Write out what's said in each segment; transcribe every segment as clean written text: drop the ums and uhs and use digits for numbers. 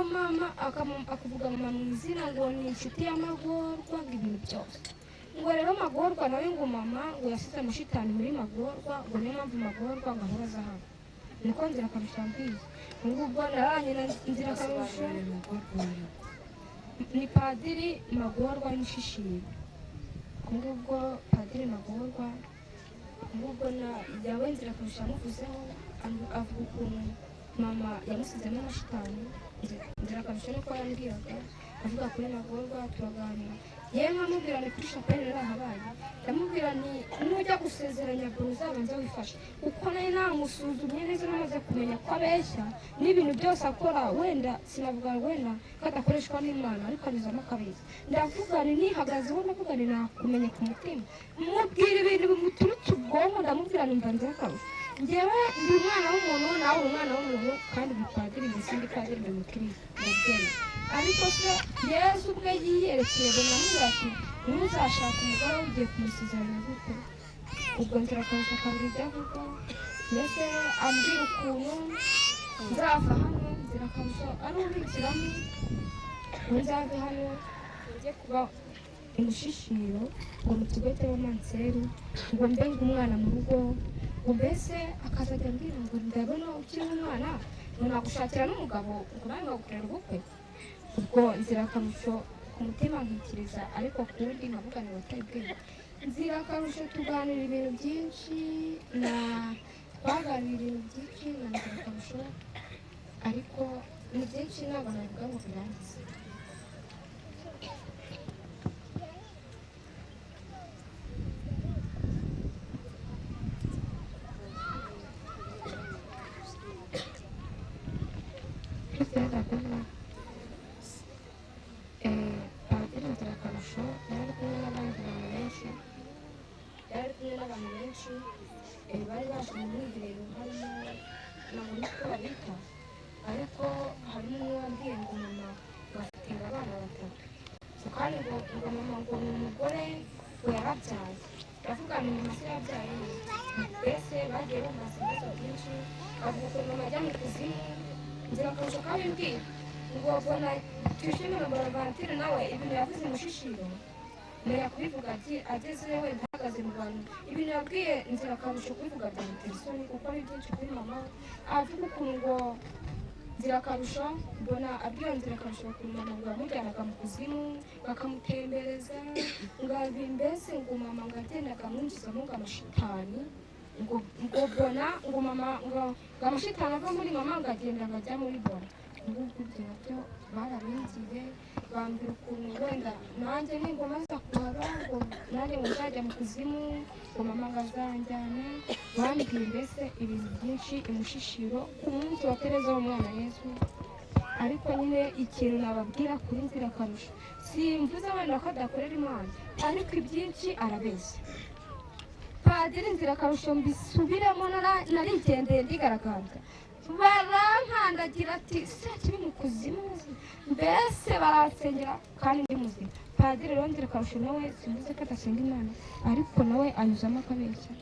Mama akavuga mama mu izina ngo ni inshuti y'amagorwa, ngo ibintu byose, ngo rero Magorwa nawe, ngo mama ngo yasize amashitani muri Magorwa, ngo niyo mpamvu Magorwa ngo ahora aza hano. Niko Nzirakarusho yambwiye. Ubwo naranye na Nzirakarusho, ni Padiri Magorwa n'Ishishiro. Ngubwo Padiri Magorwa, ngubwo na yawe Nzirakarusho yamuvuzeho, avuga ukuntu mama yamusizemo amashitani. Nzirakarusho niko yambwiraga, avuga kuri Magorwa, turaganira. Yewe nkamubwira ni kuri shapeli narahabaye, ndamubwira ni nujya gusezeranya buri uzabanza wifashe, kuko nayo namusuzumye neza, namaze kumenya ko abeshya n'ibintu byose akora. Wenda sinavuga wenda ko adakoreshwa n'Imana, ariko anyuzamo akabeshya. Ndavuga ni nihagazeho, ndavuga ni nakumenya ku mutima, mubwira ibintu bimuturutse ubwonko. Ndamubwira numva Nzirakarusho, njyewe ndi umwana w'umuntu, nawe uri umwana w'umuntu, kandi uri padiri, njye sindi padiri, ndi umukirisitu, ndabyemera. Ariko se Yezu ubwe yiyerekeye ngo namubwira ati ntuzashake umugore ugiye kumusezeranya gute? Ubwo Nzirakarusho akabura ibyo avuga, mbese ambwira ukuntu nzava hano. Nzirakarusho ari ubikiramo ngo nzave hano njye kuba imushishiro, ngo mu kigo cy'abamanseri, ngo mbe umwana mu rugo, ngo mbese akazajya ambwira ngo ndabona ukiri umwana, ngo nagushakira n'umugabo, ngo nawe ngagukorera ubukwe. Ubwo Nzirakarusho ku mutima nkikiriza, ariko ku wundi nkavuga ngo batari bwenge. Nzirakarusho tuganira ibintu byinshi, na twaganira ibintu byinshi na Nzirakarusho, ariko ni byinshi ntabwo nabivuga ngo birangize. Padiri Nzirakarusho yari ari kumwe n'abandi bantu benshi, yari ari kumwe n'abantu benshi bari baje mu mwiherero, harimo ntabwo nzi uko babita, ariko harimo umwe wambwiye ngo mama ngo afite ngo abana batatu, kandi ngo mama ngo ni umugore, ngo yarabyaye. Ndavuga ni mama se yabyaye? Mbese bagiye bambaza ibibazo byinshi, bavuga ukuntu mama ajya mu kuzimu. Nzirakarusho kabimbwira ngo mbona Tuyishimire Bonaventure nawe ibintu yavuze mushishiro, menya kubivuga ati agezeyo wenda ahagaze mu bantu, ibintu yabwiye Nzirakarusho kubivuga byamutera isoni, kuko ari byinshi kuri mama. Avuga ukuntu ngo Nzirakarusho, mbona abwira Nzirakarusho ukuntu mama ngo yamujyanaga mu kuzimu bakamutembereza, ngo mbese ngo mama ngo yagendaga amwinjizamo ngo amashitani, ngo mbona ngo mama ngo amashitani ava muri mama ngo agenda ngo ajya muri Bona. Ngubwo ibyo nabyo barabingiye, bambwira ukuntu wenda nanjye ningoma nza kuhaba, ngo nanjye ngo nzajya mu kuzimu, ngo mama ngo azanjyane. Bambwiye mbese ibintu byinshi imushishiro ku munsi wa Tereza w'umwana Yezu. Ariko nyine ikintu nababwira kuri Nzirakarusho, simvuze wenda ko adakorera Imana, ariko ibyinshi arabeshya. Padiri Nzirakarusho mbisubiremo, narigendeye ndigaragambya, barankandagira ati sekibi mu kuzimu, mbese baransengera kandi ndi muzima. Padiri rero Nzirakarusho nawe simvuze ko adasenga Imana, ariko nawe anyuzamo akabeshya.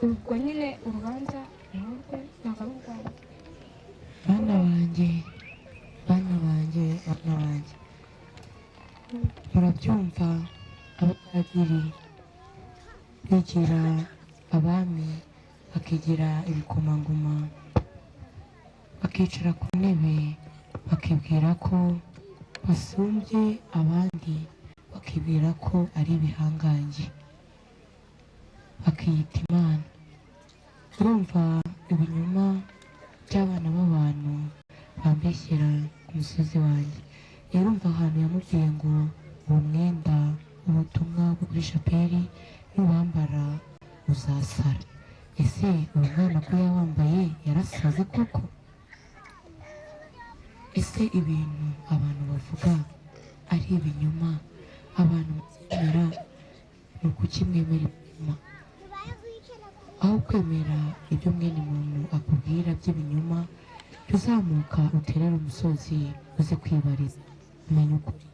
Ubwo nyine urubanza ni urwe, ntabwo ari urwanjye. Bana banjye, bana banjye, bana banjye, murabyumva, abapadiri bigira abami, bakigira ibikomangoma, bakicara ku ntebe, bakibwira ko basumbye abandi, bakibwira ko ari ibihangange, bakiyita Imana. Urumva ibinyoma by'abana b'abantu bambeshyera ku musozi wanjye. Urumva ahantu yamubwiye ngo uwo mwenda ubutumwa bwo kuri shapeli nuwambara uzasara. Ese uwo mwana ko yawambaye yarasaze koko? Ese ibintu abantu bavuga ari ibinyoma, abantu babyemera, ni ukuki mwemera ibinyoma aho kwemera ibyo mwene muntu akubwira by'ibinyoma? Jya uzamuka uterere umusozi uze kwibariza umenye ukuri.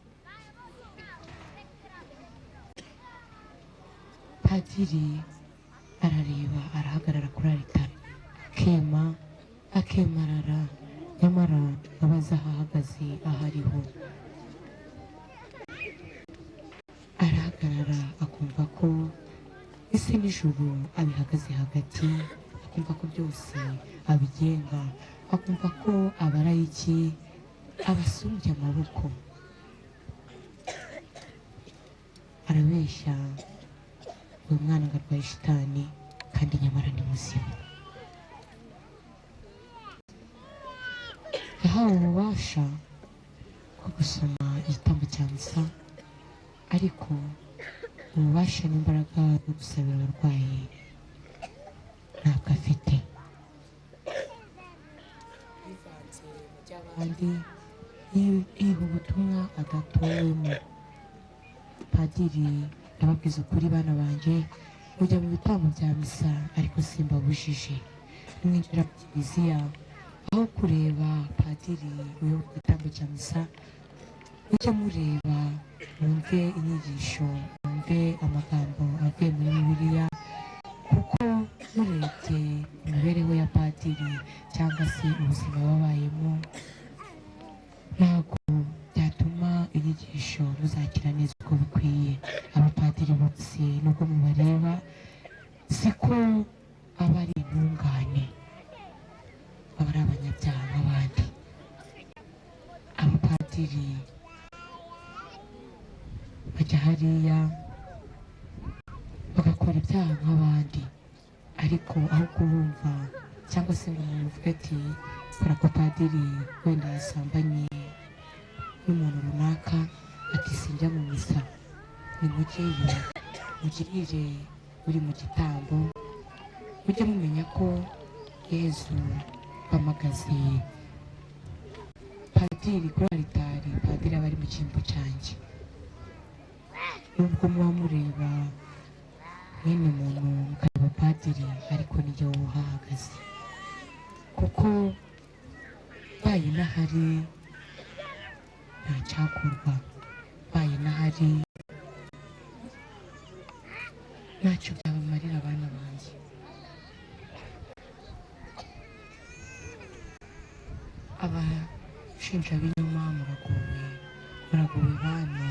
Padiri arareba, arahagarara kuri aritari, akema, akemarara, Nyamara abaza aho ahagaze aho ariho, arahagarara akumva ko isi n'ijuru abihagaze hagati, akumva ko byose abigenga, akumva ko abarayiki abasumbya amaboko. Arabeshya uyu mwana ngo arwaye shitani, kandi nyamara ni muzima. Yahawe ububasha bwo gusoma igitambo cya misa, ariko ububasha n'imbaraga zo gusabira abarwayi ntabwo afite. Bivanze mu by'abandi, yiha ubutumwa adatowemo. Padiri, ndababwiza ukuri bana banjye, mujya mu bitambo bya misa ariko simbabujije. Mwinjira mu kiliziya, aho kureba padiri uyoboye igitambo cya misa, mujye mureba mwumve inyigisho, mwumve amagambo avuye muri Bibiliya, kuko murebye imibereho ya padiri cyangwa se ubuzima babayemo, ntabwo byatuma inyigisho muzakira neza uko bikwiye. Abapadiri bose nubwo mubareba siko aba ari intungane, baba ari abanyabyaha nk'abandi. Abapadiri bajya hariya bagakora ibyaha nk'abandi, ariko aho kubumva cyangwa se ngo umuntu uvuge ati kora ko padiri wenda yasambanye n'umuntu runaka, ati sinjya mu misa, nimujyeyo mugirire uri mu gitambo, mujye mumenya ko Yezu bamagaze padiri kuri alitari, padiri aba ari mu cyimbo cyanjye. Nubwo muba mureba mwene muntu mukareba padiri, ariko nijye wowe uhahagaze, kuko baye n'ahari nta cyakorwa, baye n'ahari ntacyo byabamarira abana banjye. Abashinjabinyoma muragowe, muragowe bana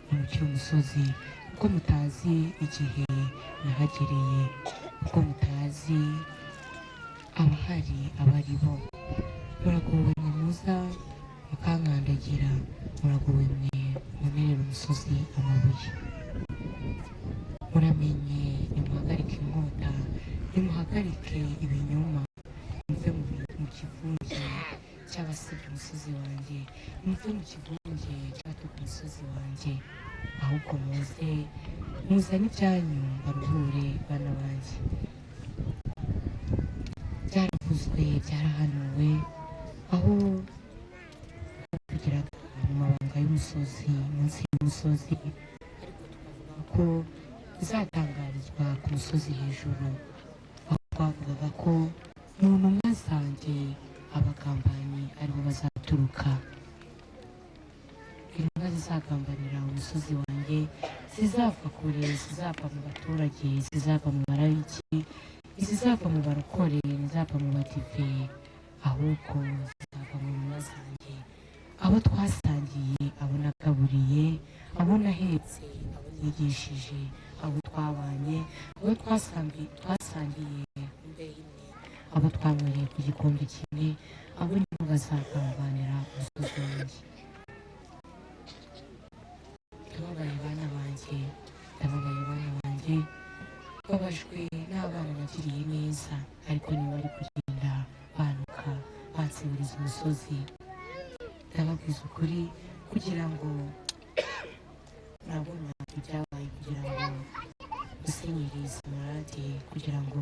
murukira umusozi, kuko mutazi igihe nahagereye, kuko mutazi abahari abari bo. Muragowe mwe muza mukankandagira, muragowe mwe mumerera umusozi amabuye. Muramenye nimuhagarike inkota, nimuhagarike ibinyoma, muve mu kivunge cy'abasebya umusozi wanjye, muve mu kivunge cy'abatuka umusozi wanjye, ahubwo muze muzane ibyanyu baruhure bana banjye. Byaravuzwe, byarahanuwe, aho tugeraga mu mabanga y'umusozi, munsi y'umusozi, ariko tukavuga ko bizatangarizwa ku musozi hejuru, aho twavugaga ko mu ntumwa zanjye abagambanyi aribo bazaturuka. Intumwa zizagambanira umusozi wanjye zizava kure, zizava mu baturage, zizava mu barayiki, izizava mu barokore, izizava mu badive, ahubwo zizava mu ntumwa zanjye, abo twasangiye, abo nagaburiye, abo nahetse, abo nigishije, abo twabanye, abo twasangiye imbehe imwe, abo twanywereye ku gikombe kimwe, abo nibo bazagambanira umusozi wanjye. Ndababaye bana banjye, ndababaye bana banjye, babajwe n'abana nagiriye neza, ariko niba bari kugenda banuka bansibiriza umusozi. Ndababwiza ukuri kugira ngo murabona ibyabaye, kugira ngo Musenyeri Smaragde, kugira ngo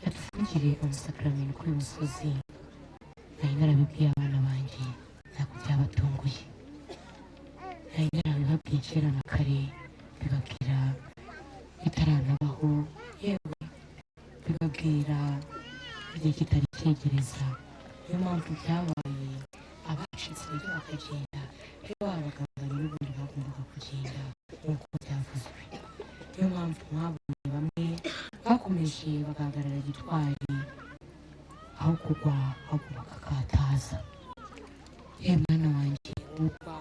adufungire amasakaramentu kuri uyu musozi, nari narabibwiye abana banjye, ntabwo byabatunguye. Nari narabibabwiye kera na kare, bibabwira bitaranabaho, yewe bibabwira igihe kitari cyegereza. Niyo mpamvu byabaye, abacitse intege bakagenda, rero babagambanyi n'ubundi bagombaga kugenda nk'uko byavuzwe. Niyo mpamvu mwabonye bamwe bakomeje bagahagarara gitwari, aho kugwa ahubwo bakakataza. ibitangaza. Ye mwana wanjye, wumva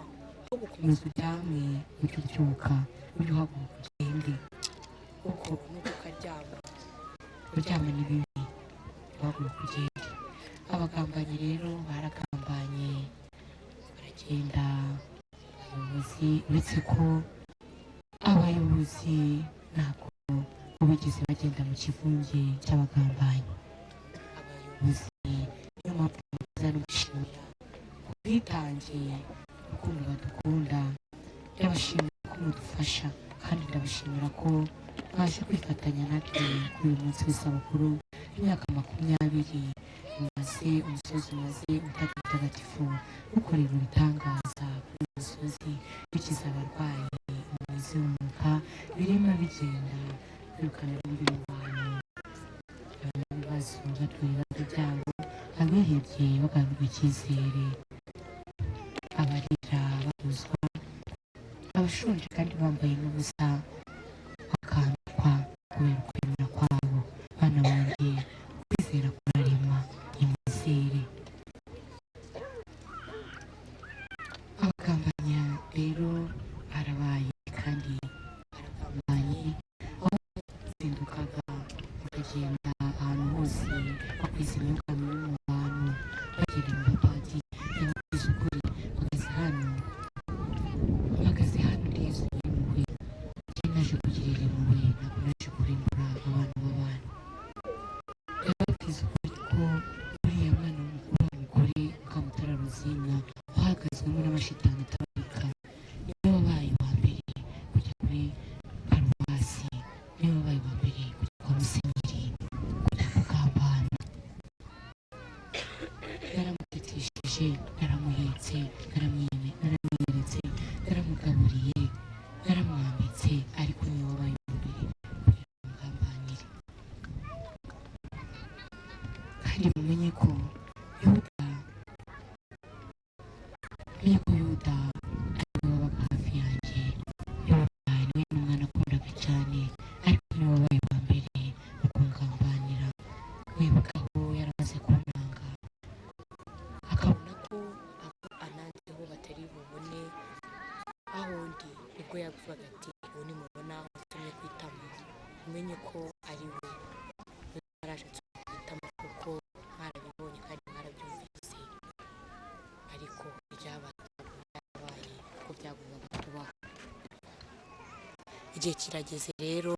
aho gukomeza uryame, ujye ubyuka, ujye uhaguruka ugende, kuko nuko ukaryama, kuryama ni bibi, uhaguruka ugende. Abagambanyi rero baragambanye baragenda. Abayobozi, uretse ko abayobozi ntabwo bigeze bagenda mu kivunge cy'abagambanyi. Abayobozi, niyo mpamvu tuza no gushimira ubwitange, urukundo badukunda. Ndabashimira ko mudufasha, kandi ndabashimira ko mwaje kwifatanya natwe kuri uyu munsi w'isabukuru y'imyaka 20 umaze umusozi, umaze Utatu Mutagatifu ukorera ibitangaza kuri uyu musozi, bikiza abarwayi, imizunguka, birimo bigenda birukana n'imbi mu bantu, ibibazo batura ibibazo byabo, abihebye bagarurwa icyizere, abarira bahuzwa, abashonje kandi bambaye n'ubusa bakambikwa kubera ukwemera kwabo. Bana banjye, kwizera kurarema, nimwizere. Abagambanya rero barabaye kandi baragambanye, aho bazindukaga bakagenda ahantu hose bakwiza imyuka mibi mu bantu, bagenda mu bapadiri. Ndababwiza ukuri, mpagaze hano, mpagaze hano ndi Yezu nyir'impuhwe. Njye naje kugirira impuhwe, ntabwo naje kurimbura abana b'abantu. Ndababwiza ukuri ko uriya mwana w'umukuru w'umugore Mukamutara Rosina uhagazwemo n'amashitani atabarika, niwe wabaye uwa mbere kujya kuri paruwasi, niwe wabaye uwa mbere kujya kwa musenyeri kujya kugambana. Naramutetesheje, naramuhetse, naramwiyeretse, naramugaburiye, naramwambitse, ariko niwe wabaye uwa mbere kugira ngo ngambanire. Kandi mumenye ko Yuda, mumenye ko Yuda ari we wabaga hafi yanjye. Yuda niwe n'umwana akundaga cyane, ariko niwe wabaye uwa mbere mu kungambanira. Wibuka aho yaramaze kunanga, akabona ko abo ananzeho batari bubone aho ndi, nibwo yavugaga ati: "Uwo nimubona utumye ku itama, umenye ko ari we." Yaraje ansoma ku itama kuko mwarabibonye kandi mwarabyumvise, ariko ibyabaye ntabwo byabaye kuko byagombaga kubaho. Igihe kirageze rero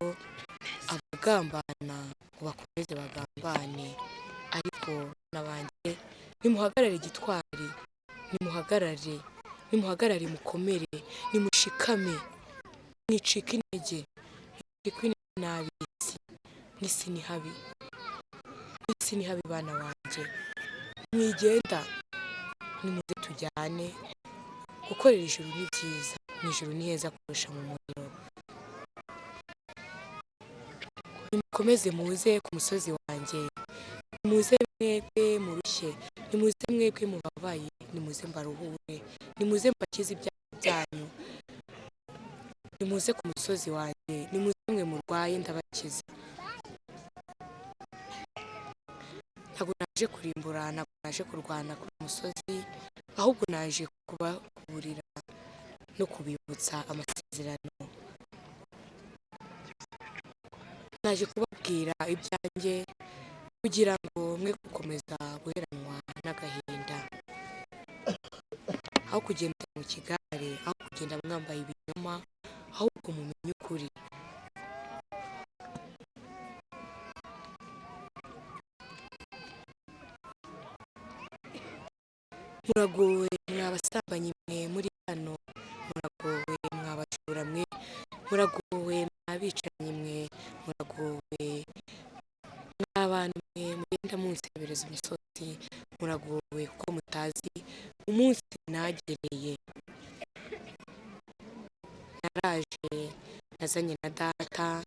abagambana ngo bakomeze bagambane, ariko bana banjye, nimuhagarare gitwari, nimuhagarare, nimuhagarare mukomere, nimushikame, mwicika intege, mwicika intege n'ab'isi. Mw'isi ni habi, mw'isi ni habi bana banjye. Mwigenda, nimuze tujyane. Gukorera ijuru ni byiza, mu ijuru ni heza kurusha mu muriro. Nimukomeze muze ku musozi wanjye, nimuze mwebwe murushye, nimuze mwebwe mubabaye, nimuze mbaruhure, nimuze mbakize ibyaha byanyu, nimuze ku musozi wanjye, nimuze mwe murwaye ndabakiza. Ntabwo naje kurimbura, ntabwo naje kurwana ku musozi, ahubwo naje kubaburira no kubibutsa amasezerano. Naje kubabwira ibyanjye kugira ngo mwe gukomeza guheranwa n'agahinda, aho kugenda mu kigare, aho kugenda mwambaye ibinyoma, ahubwo mumenye ukuri. Muragowe mwa basambanyi mwe muri hano, muragowe mwa bajura mwe, muragowe mwa bicanyi mwe, muragowe mwa bantu mwe mugenda munsebereza umusozi, muragowe kuko mutazi umunsi nagereye. Naraje nazanye na data,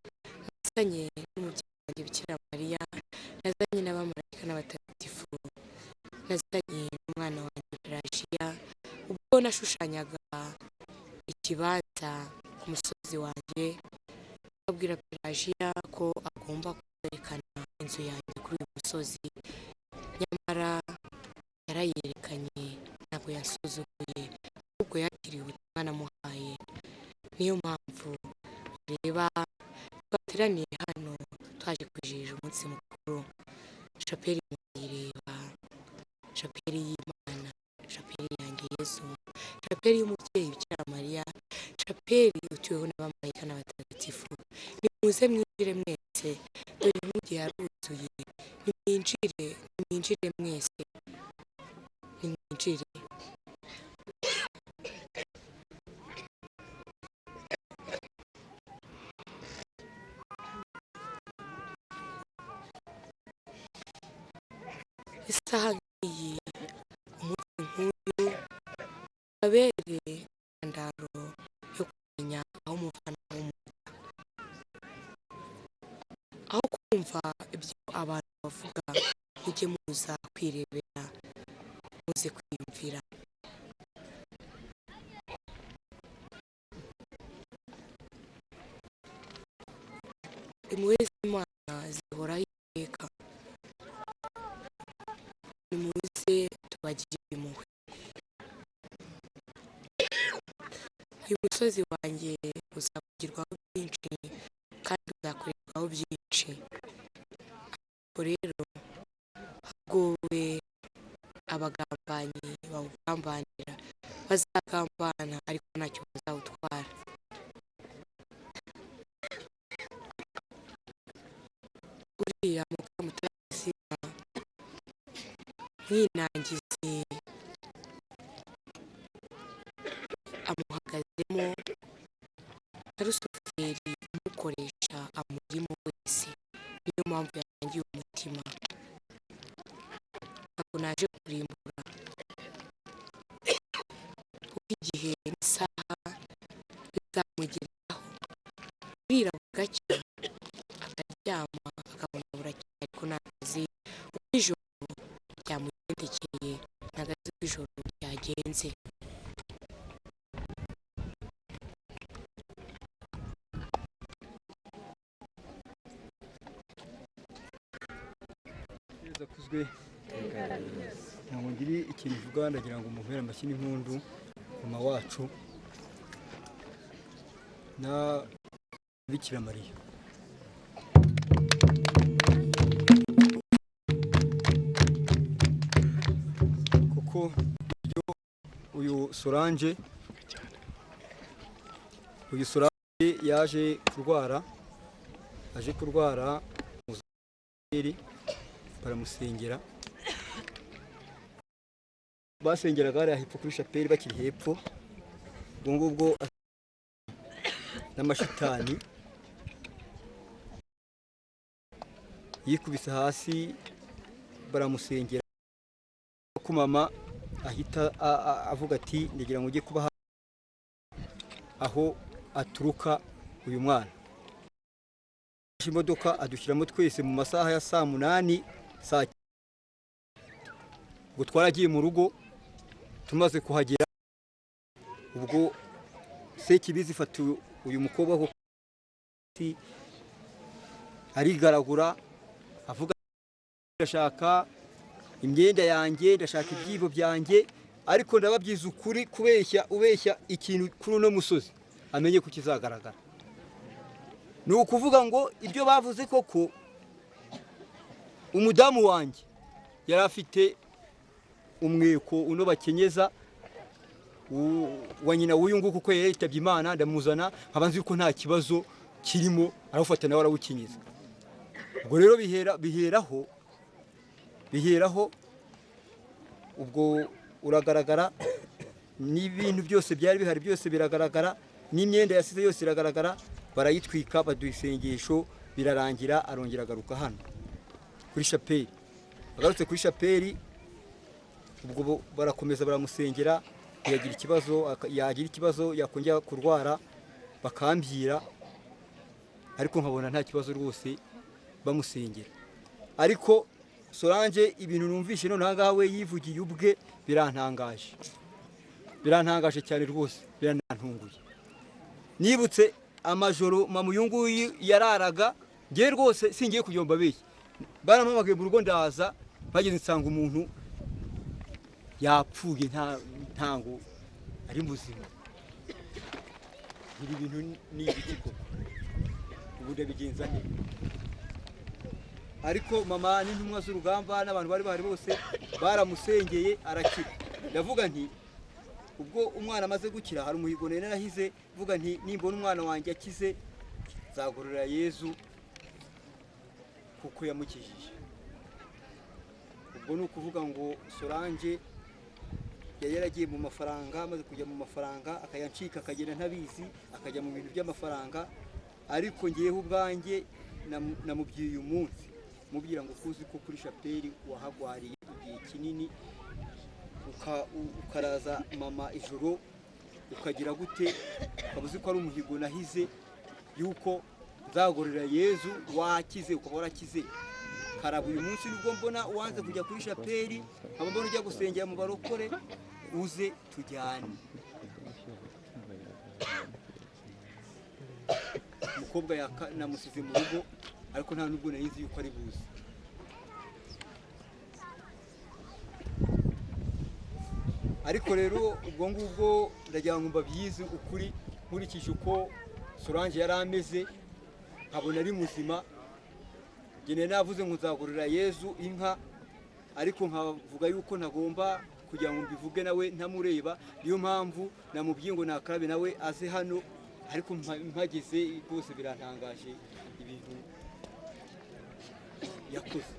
nazanye n'umubyeyi wanjye Bikira Mariya, nazanye n'abamarayika n'abatagatifu, nazanye n'umwana wanjye Pelajiya. Ubwo nashushanyaga ikibanza ku musozi wanjye, abwira Pelajiya ko agomba kwerekana inzu yanjye kuri uyu musozi, nyamara yarayi Yaranyerekanye, ntabwo yasuzuguye, ahubwo yakiriye ubutumwa namuhaye. Niyo mpamvu reba twateraniye hano twaje kwizihiza umunsi mukuru. Shapeli murayireba, shapeli y'Imana, shapeli yanjye Yezu, shapeli y'umubyeyi Bikira Mariya, shapeli utuweho n'abamarayika n'abatagatifu. Nimuze mwinjire mwese, dore inkuge yaruzuye. Nimwinjire, nimwinjire mwese, nimwinjire. Isaha nk'iyi, umunsi nk'uyu, abere intandaro yo kumenya aho muva n'aho mujya, aho kumva ibyo abantu bavuga, mujye muza kwirebera, muze kwiyumvira. Impuhwe z'Imana zihoraho iteka, nimuze tubagirire impuhwe. Uyu musozi wanjye uzavugirwaho byinshi kandi uzakorerwaho byinshi. Ariko rero hagowe abagambanyi bawugambanira, bazagambana ariko ntacyo bazawutwara. Uriya mukamutazina mwinangizi amuhagazemo na Rusuferi umukoresha amurimo wese, niyo mpamvu yanangiye umutima. Ntabwo naje kurimbura, kuko igihe n'isaha bizamugereraho, burira bugacya akaryama akabona burakeye, ariko ntabwo azi uko ijoro ryamugendekeye, ntabwo azi uko ijoro ryagenze. Yezu akuzwe. Ntabwo ngira ikintu mvuga, ndagira ngo mumpere amashyi n'impundu mama wacu na Bikira Mariya. Kuko ibyo uyu Solange yaje kurwara, aje kurwara mu baramusengera, basengeraga hariya hepfo kuri shapeli bakiri hepfo, ubwo ngubwo n'amashitani yikubise hasi baramusengera, ko mama ahita avuga ati ndagira ngo ujye kuba aho aturuka uyu mwana. Imodoka adushyiramo twese mu masaha ya saa 8 saa ubwo twaragiye mu rugo. Tumaze kuhagera ubwo Sekibizi ifata uyu mukobwa ko arigaragura avuga ndashaka imyenda yanjye, ndashaka ibyibo byanjye, ariko ndababyiza ukuri, kubeshya ubeshya ikintu kuri uno musozi amenye ko kizagaragara. Ni ukuvuga ngo ibyo bavuze koko, umudamu wanjye yari afite umweko uno bakenyeza wa nyina w'uyu nguyu, kuko yari yitabye Imana, ndamuzana nkaba nzi yuko nta kibazo kirimo, arawufata nawe arawukenyeza. Ubwo rero biheraho ubwo uragaragara, n'ibintu byose byari bihari byose biragaragara, n'imyenda yasize yose iragaragara, barayitwika baduha isengesho, birarangira. Arongera agaruka hano kuri shapeli. Agarutse kuri shapeli ubwo barakomeza baramusengera, yagira ikibazo, yagira ikibazo yakongera kurwara bakambwira, ariko nkabona nta kibazo rwose bamusengera. Ariko Solange ibintu numvishe none aha we yivugiye ubwe birantangaje, birantangaje cyane rwose, biranantunguye. Nibutse amajoro mama uyu nguyu yararaga, ngiye rwose singiye kujya mbabeshya, barampamagaye mu rugo ndaza, bageze nsanga umuntu Yapfuye, ntango ari muzima. Ibi bintu ni ibiki koko? Ubu ndabigenza nte? Ariko mama n'intumwa z'urugamba n'abantu bari bahari bose baramusengeye arakira. Ndavuga nti ubwo umwana amaze gukira, hari umuhigo nari narahize, mvuga nti nimbona umwana wanjye akize nzagororera Yezu kuko yamukijije. Ubwo ni ukuvuga ngo Solange yari yaragiye mu mafaranga, amaze kujya mu mafaranga akayancika, akagenda ntabizi, akajya mu bintu by'amafaranga. Ariko ngewe ubwanjye namubwiye uyu munsi, mubwira ngo kuzi ko kuri shapeli wahagwariye igihe kinini, ukaraza mama ijoro ukagira gute, ukaba uzi ko ari umuhigo nahize yuko nzagororera Yezu wakize, ukaba warakize. Karaba uyu munsi nibwo mbona uwanze kujya kuri shapeli, nkaba mbona ujya gusengera mu barokore, uze tujyane. Umukobwa namusize mu rugo, ariko nta nubwo nari nzi yuko ari buze. Ariko rero ubwo ngubwo ndagira ngo mbabyize ukuri, nkurikije uko Solange yari ameze, nkabona ari muzima. Njye navuze ngo nzagurira Yezu inka, ariko nkavuga yuko ntagomba kugira ngo mbivuge nawe ntamureba. Niyo mpamvu namubwiye ngo nakarabe nawe aze hano, ariko mpageze rwose birantangaje ibintu yakoze.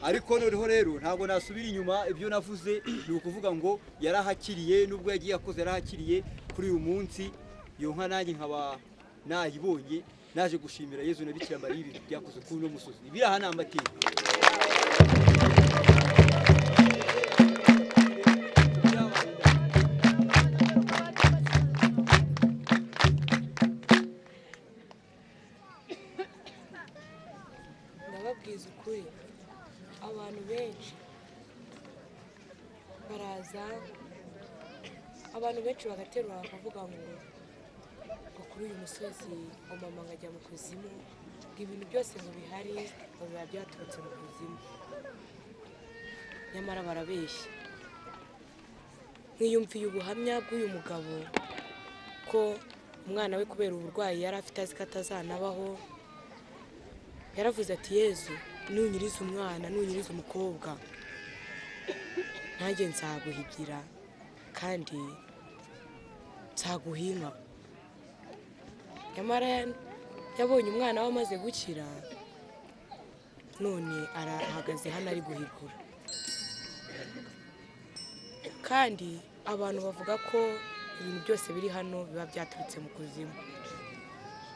Ariko noneho rero ntabwo nasubira inyuma, ibyo navuze ni ukuvuga ngo yarahakiriye, nubwo yagiye akoze yarahakiriye. Kuri uyu munsi iyo nka nanjye nkaba nayibonye, naje gushimira Yezu na Bikira Mariya ibintu byakoze kuri uno musozi. Ibiraha ni amateka. Ndababwiza ukuri, abantu benshi baraza, abantu benshi bagaterura bakavuga ngo kuri uyu musozi ngo mama ngo ajya mu kuzimu, ngo ibintu byose ngo bihari ngo biba byaturutse mu kuzimu. Nyamara barabeshya. Nkiyumviye ubuhamya bw'uyu mugabo ko umwana we kubera uburwayi yari afite azi ko atazanabaho, yaravuze ati Yezu nunyiriza umwana, nunyiriza umukobwa, nanjye nzaguhigira kandi nzaguha inka. Nyamara yabonye umwana we amaze gukira, none arahagaze hano ari guhigura. Kandi abantu bavuga ko ibintu byose biri hano biba byaturutse mu kuzimu,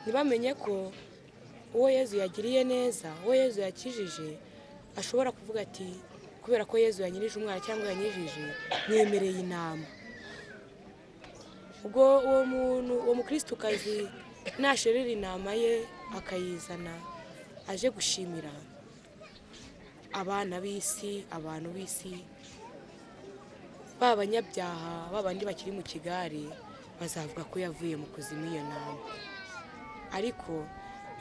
ntibamenye ko uwo Yezu yagiriye neza, uwo Yezu yakijije, ashobora kuvuga ati kubera ko Yezu yanyirije umwana cyangwa yanyijije, mwemereye intama. Ubwo uwo muntu, uwo mukristukazi nasherera intama ye akayizana aje gushimira abana b'isi, abantu b'isi, b'abanyabyaha, babandi bakiri mu kigare, bazavuga ko yavuye mu kuzimu iyo ntama. Ariko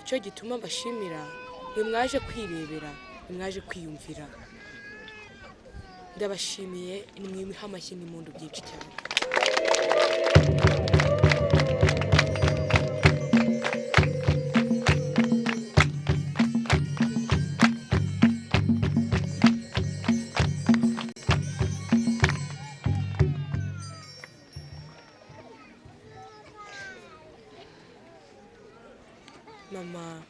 icyo gituma mbashimira, ni mwaje kwirebera, ni mwaje kwiyumvira. Ndabashimiye, nimwiha amashyi n'impundu byinshi cyane. Mama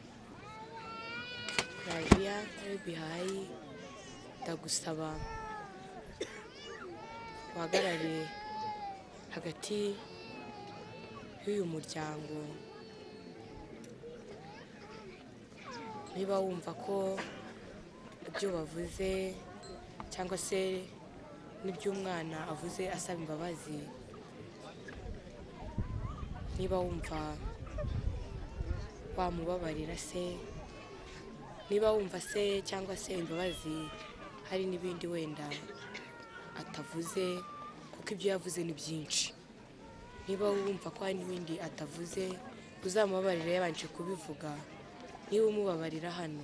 Flavia Bihayi, ndagusaba uhagarare hagati y'uyu muryango. Niba wumva ko ibyo bavuze cyangwa se n'iby'umwana avuze asaba imbabazi, niba wumva wamubabarira se, niba wumva se cyangwa se imbabazi hari n'ibindi wenda atavuze, kuko ibyo yavuze ni byinshi. Niba wumva ko hari n'ibindi atavuze, uzamubabarire yabanje kubivuga. Niba umubabarira hano,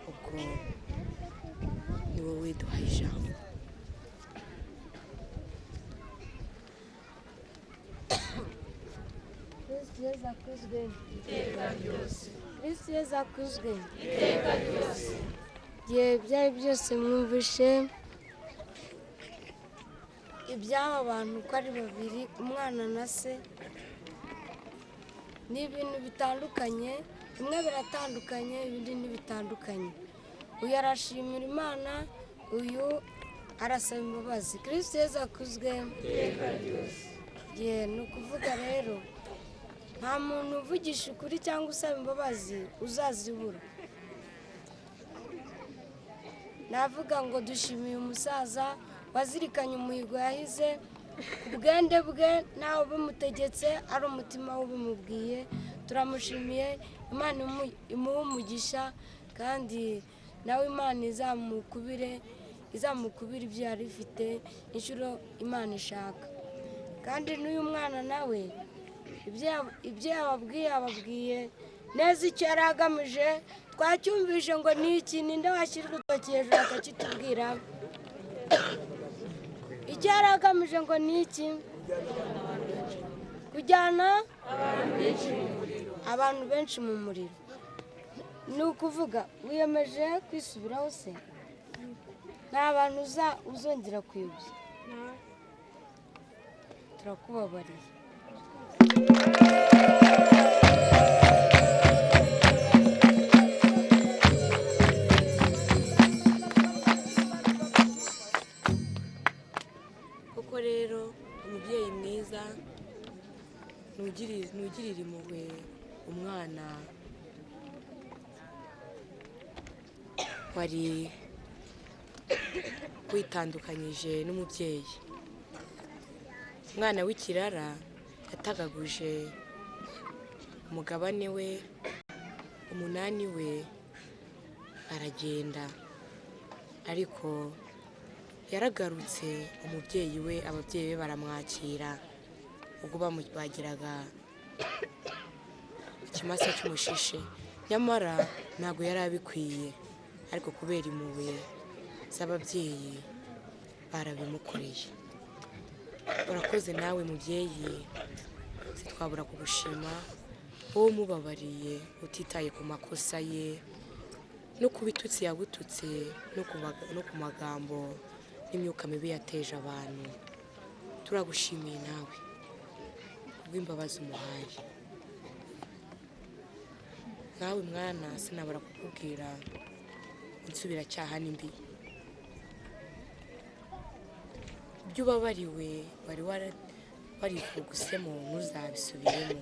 ubwo ni Wowe duhaye ijambo. Kristo Yezu akuzwe iteka ryose. Kristo Yezu akuzwe iteka ryose. Igihe byari byose mwumvishe iby'aba bantu uko ari babiri, umwana na se, ni ibintu bitandukanye. Bimwe biratandukanye, ibindi ntibitandukanye. Uyu arashimira Imana, uyu arasaba imbabazi. Kristo Yezu akuzwe iteka ryose. Ni ukuvuga rero, nta muntu uvugisha ukuri cyangwa usaba imbabazi uzazibura. Navuga ngo dushimiye umusaza wazirikanye umuhigo yahize ku bwende bwe, ntawe ubimutegetse, ari umutima we ubimubwiye. Turamushimiye, Imana imuhe umugisha, kandi nawe Imana izamukubire ibyo yari ifite inshuro Imana ishaka. Kandi n'uyu mwana nawe ibyo yababwiye yababwiye neza icyo yari agamije. Twacyumvise ngo ni iki? Ninde washyira urutoki hejuru akakitubwira? Icyo yari agamije ngo ni iki? Kujyana abantu benshi mu muriro. Ni ukuvuga wiyemeje kwisubiraho se? Nta bantu uzongera kuyobya. Turakubabariye. Koko rero umubyeyi mwiza ntugirira impuhwe umwana wari witandukanyije n'umubyeyi. Umwana w'ikirara yatagaguje umugabane we, umunani we, aragenda, ariko yaragarutse. Umubyeyi we, ababyeyi be baramwakira ubwo bamubagiraga ikimasa cy'umushishe. Nyamara ntabwo yari abikwiye, ariko kubera impuhwe z'ababyeyi barabimukoreye. Urakoze nawe mubyeyi, sitwabura kugushima wowe umubabariye utitaye ku makosa ye no ku bitutsi yagututse no ku magambo n'imyuka mibi yateje abantu. Turagushimiye nawe kubw'imbabazi umuhaye. Nawe mwana, sinabura kukubwira insubiracyaha ni mbi. Ibyo ubabariwe wari warivugusemo ntuzabisubiremo,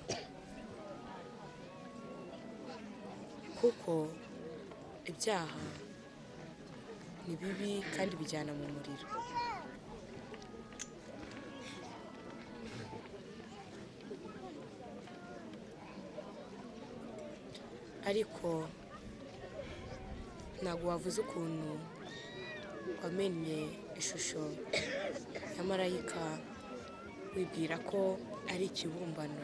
kuko ibyaha ni bibi kandi bijyana mu muriro. Ariko ntabwo wavuze ukuntu wamennye ishusho ya marayika wibwira ko ari ikibumbano.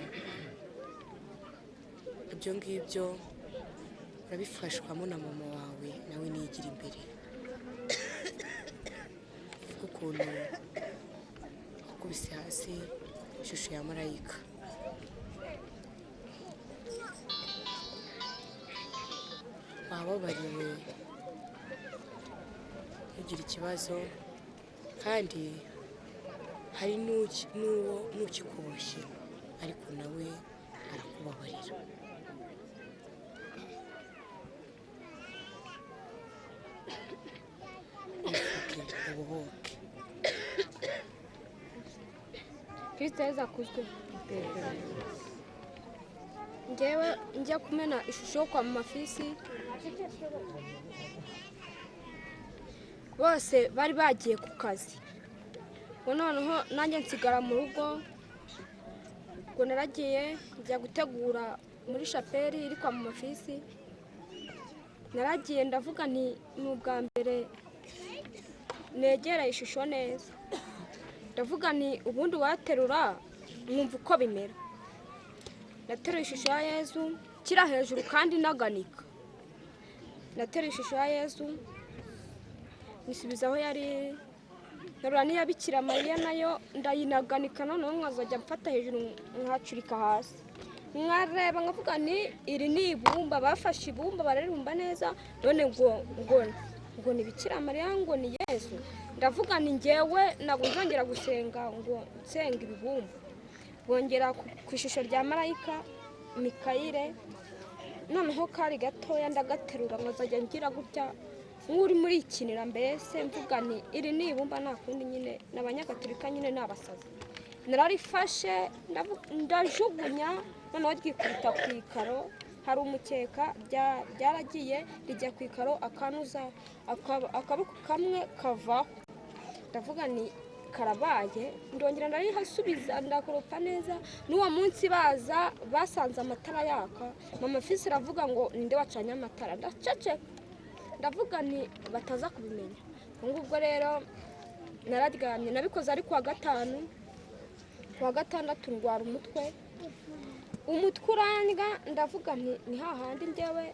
Ibyo ngibyo urabifashwamo na mama wawe, nawe niyigira imbere. Ukuntu wakubise hasi ishusho ya marayika. Wababariwe, ntugire ikibazo, kandi hari n'uwo nukikuboshye, ariko nawe arakubabarira. Ifuke ubohoke. Kristo Yezu akuzwe. Njyewe njya kumena ishusho kwa mama Fisi, bose bari bagiye ku kazi, ngo noneho nanjye nsigara mu rugo. Ngo naragiye njya gutegura muri shapeli iri kwa mama Fisi. Naragiye ndavuga nti ni ubwa mbere negera ishusho neza, ndavuga nti ubundi waterura mwumva uko bimera. Nateruye ishusho ya Yezu kira hejuru kandi naganika. Nateruye ishusho ya Yezu nyisubiza aho yari. Nterura n'iya Bikira Mariya nayo ndayinaganika, noneho nkazajya mfata hejuru nkacurika hasi, nkareba nkavuga ni iri ni ibumba, bafashe ibumba bararibumba neza, none ngo ni Bikira Mariya, ngo ni Yesu. Ndavuga ni njyewe ntabwo nzongera gusenga ngo nsenga ibibumba. Bongera ku ishusho rya marayika Mikayire, noneho kari gatoya ndagaterura nkazajya ngira gutya nk'uri murikinira, mbese mvuga ni iri ni ibumba, nta kundi nyine ni Abanyagatolika nyine ni abasazi. Nararifashe ndajugunya, noneho ryikubita ku ikaro, hari umukeka, ryaragiye rijya ku ikaro, akanuza akaboko kamwe kavaho. Ndavuga ni karabaye, ndongera ndarihasubiza, ndakoropa neza. N'uwo munsi baza basanze amatara yaka, mama Fisi aravuga ngo ninde wacanye amatara, ndaceceka, ndavuga ni bataza kubimenya. Ubwo ngubwo rero nararyamye, nabikoze ari kuwa gatanu, kuwa gatandatu ndwara umutwe, umutwe urandya, ndavuga nti ni hahandi njyewe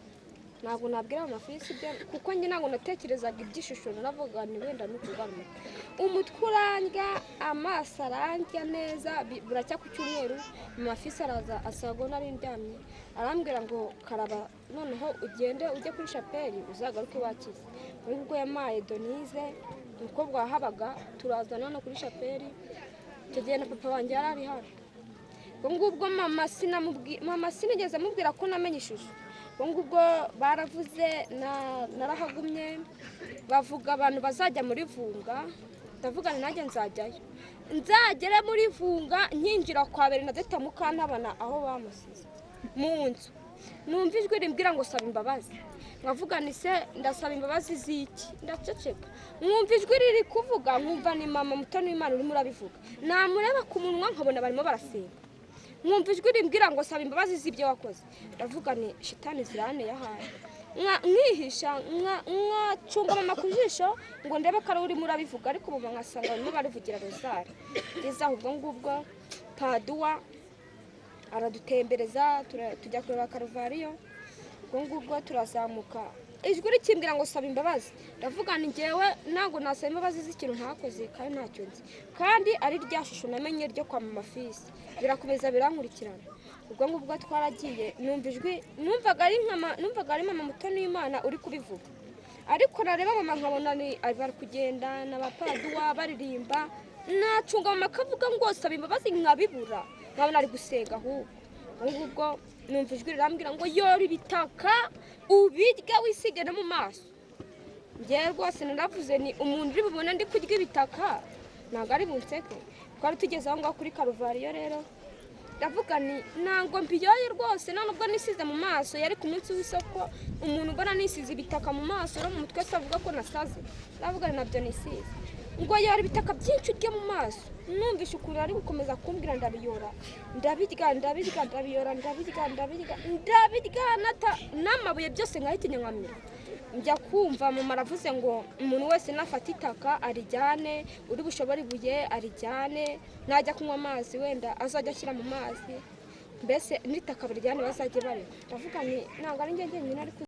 ntabwo nabwira mama Fisi ibyo, kuko njye ntabwo natekerezaga iby'ishusho, naravuga ni wenda ni ukurwara umutwe. Umutwe urandya, amaso arandya neza, buracya ku cyumweru mama Fisi araza asanga nari ndyamye, arambwira ngo karaba noneho ugende ujye kuri shapeli uzagaruke wakize. Ubwo yampaye Denise umukobwa wahabaga, turazana no kuri shapeli, icyo gihe na papa wanjye yari ari hano. Ubwo ngubwo mama sinigeze amubwira ko namenye ishusho. Ubwo ngubwo baravuze narahagumye, bavuga abantu bazajya muri Vunga, ndavuga nti nanjye nzajyayo, nzagere muri Vunga nkinjira kwa Bernadette Mukantabana aho bamusize mu nzu, numva ijwi rimbwira ngo saba imbabazi, nkavuga nti se ndasaba imbabazi z'iki? Ndaceceka, nkumva ijwi riri kuvuga, nkumva ni mama Mutoni w'Imana urimo urabivuga, namureba ku munwa nkabona barimo barasenga, nkumva ijwi rimbwira ngo saba imbabazi z'ibyo wakoze. Ndavuga ni shitani ziranteye ahari, nkihisha nkacunga mama ku jisho ngo ndebe ko ari urimo urabivuga, ariko mama nkasanga barimo barivugira rozari. Ngeze aho ubwo ngubwo Paduwa aradutembereza, tujya kureba Karuvariyo, ubwo ngubwo turazamuka, ijwi rikimbwira ngo saba imbabazi, ndavuga ni njyewe ntabwo nasaba imbabazi z'ikintu ntakoze kandi ntacyo nzi, kandi ari rya shusho namenye ryo kwa mama Fisi, birakomeza birankurikirana. Ubwo ngubwo twaragiye, numva ijwi, numvaga ari mama Mutoni w'Imana uri kubivuga, ariko nareba mama nkabona ni bari kugenda n'abapaduwa baririmba, nacunga mama akavuga ngo saba imbabazi nkabibura, nkabona ari gusenga ahubwo. Ubwo ngubwo numva ijwi rirambwira ngo yora ibitaka ubirya wisige no mu maso. Njyewe rwose naravuze ni umuntu uri bubone ndi kurya ibitaka ntabwo ari bunseke. Twari tugeze aho ngaho kuri Karuvariyo rero, ndavuga ni ntabwo mbiyoye rwose, nta nubwo nisize mu maso, yari ku munsi w'isoko, umuntu ubona nisize ibitaka mu maso no mu mutwe se avuga ko nasaze, ndavuga ni nabyo nisize. Ngo yora ibitaka byinshi urye mu maso, numvishe ukuntu ari gukomeza kumbwira, ndabiyora, ndabirya, ndabirya, ndabiyora, ndabirya, ndabirya, ndabirya, n'amabuye byose nkahita nkamira. Njya kumva mama aravuze ngo umuntu wese nafata itaka arijyane, uri bushobore ibuye arijyane, najya kunywa amazi wenda azajya ashyira mu mazi, mbese n'itaka barijyane bazajye barinywa. Ndavuga nti ntabwo ari njye njyenyine ariko